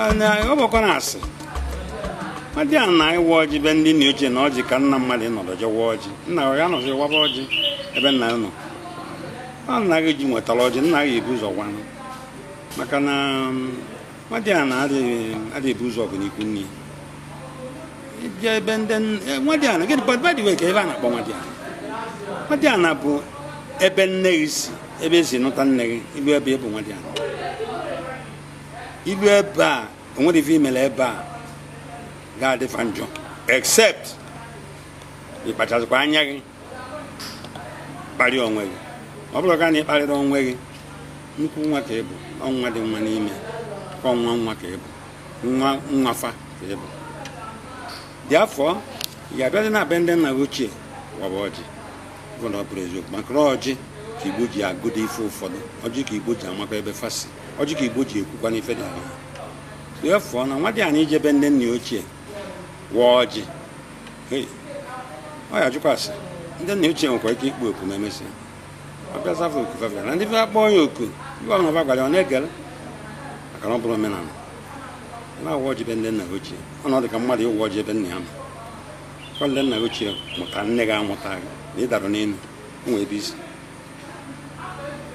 Ọ bụkwa na asị nwadịana na ịwa ọjị be ndị nna ochie na ọjị ka nna mmadụ nọdụ jewa ọjị, nna ya nọzi waba ọjị ebe nna ya nọ. Ọ nna gị ji nwetara ọjị, nna gị ebu ụzọ gwanụ, maka na nwadịana adịghị ebu ụzọ ọgụ n'ikwu nne ya. Ịbịa ebe ndị nwadịana gịnị, by the way, ka ebe a na-akpọ nwadịana. Nwadịana bụ ebe nne gị si, ebe esi nụta nne gị. Ilu ebe ịbụ nwadịana, ilu ebe a, onwere ife imere ebe a ga-adịfa njọ, except ịkpachazikwa anya gị kparịa onwe gị. Ọ bụrụ ka na ịkparịrị onwe gị, nnukwu nwa ka ị bụ, ọnwa dị nwa n'ime ka ọnwa nwa ka ị bụ, nwa nwafa ka ị bụ. Dị afọ ị ga-abịazi na be ndị nna gị ochie waba ọjị, bụ na ọ bụrụ eziokwu, maka na ọjị ka Igbo ji agụdo ife ụfọdụ, ọjị ka Igbo ji amakwa ebe fasi, ọjị ka Igbo ji ekwukwa n'ife dị ahụ. Therefore, na nwa dị anyị ijebe ndị nna ochie waa ọjị, hey, ọ ya jụkwa asị ndị nna ochie nwekwa ike ikpu oku ma emesịa ọ bịa zafa oku fa na ndị fa kpọọ ya oku, ndị ọbụla fa gwara ya, ọ na-egere, maka na ọ bụrụ omenala na-awa ọjị be ndị nna ochie. Ọ na ọ dị ka mmadụ ịwa ọjị ebe nna ya nọ. Kwa ndị nna ochie mụta nne gị amụta gị na ịdarụ n'elu nwe ebe isi.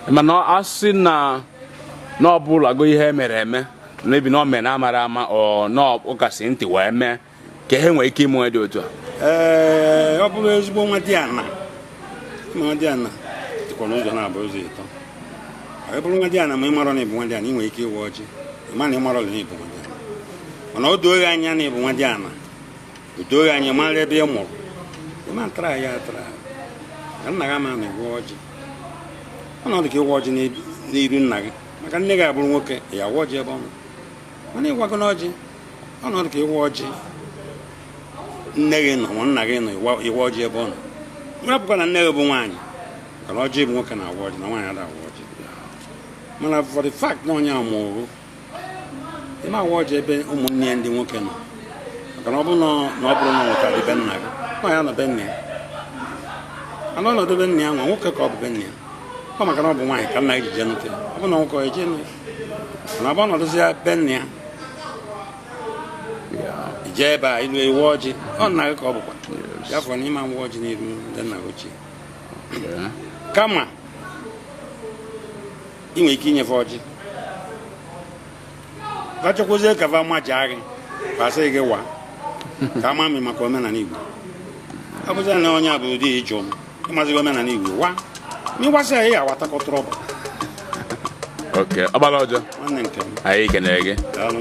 Mana a sị na na ọ bụlago ihe mere eme n'ebi na o mere na amara ama, ọ na ụkasị ntị wee mee ka ihe nwee ike ime dị otu a. Ee, ọ bụrụ ezigbo nwa dị ana, ma nwa dị ana dịkwa n'ụzọ na-abụ ụzọ ịtọ. Ọ bụrụ nwa dị ana ma ị marọ na ịbụ nwa dị ana, ị nwere ike ịwa ọjị ịma na ị marọ na ịbụ nwa dị ana. Mana o doo gị anya na ịbụ nwa dị ana, o doo gị anya, mara ebe ị mụrụ, ịma ntara ya atara ka nna gị ama na ịwa ọjị. Ọ na ọ dị ka ịwa ọjị n'iru nna gị, maka nne gị abụrụ nwoke, ya awa ọjị ebe ọ nọ. Mana ịwago n'ọjị, ọ na ọ dị ka ịwa ọjị nne gị nọ ma nna gị nọ, ịwa ọjị ebe ọ nọ. Nwere na nne gị bụ nwaanyị, maka na ọjị bụ nwoke na-awa ọjị na nwaanyị ada awa ọjị. Mana for the fact na onye a mụrụ, ịma awa ọjị ebe ụmụnne ya ndị nwoke nọ, maka na ọ bụrụ na ọ bụrụ na ọ nwetara be nna gị, ọ ya nọ be nna ya, ana ọnọdụ be nna ya nwa nwoke ka ọ bụ be nna ya. Ọ maka na ọ bụ nwaanyị ka nna gị ji jee nụta ya. Ọ bụ na nwoke ọ eje nụ ya, mana ọ bụ ọnọdụzi ya be nna ya, ijee ebe a ilu iwe ọjị, ọ nna gị ka ọ bụkwa ya fọrọ n'ịma nwa ọjị n'iru ndị nna gị ochie. Kama ị nwere ike inyefe ọjị, gachọkwazie ka va maja gị, pasị gị wa ka ama mi maka omenala Igbo. Ọ bụzi na onye a bụ ụdị ịjụ m ịmazighị omenala Igbo wa ma ịgbasị ya, ya awatakọtụrụ ọbụ. Ok, ọgbara ọjọọ. Nwanne nke m. Anyị kenere gị. Daalụ.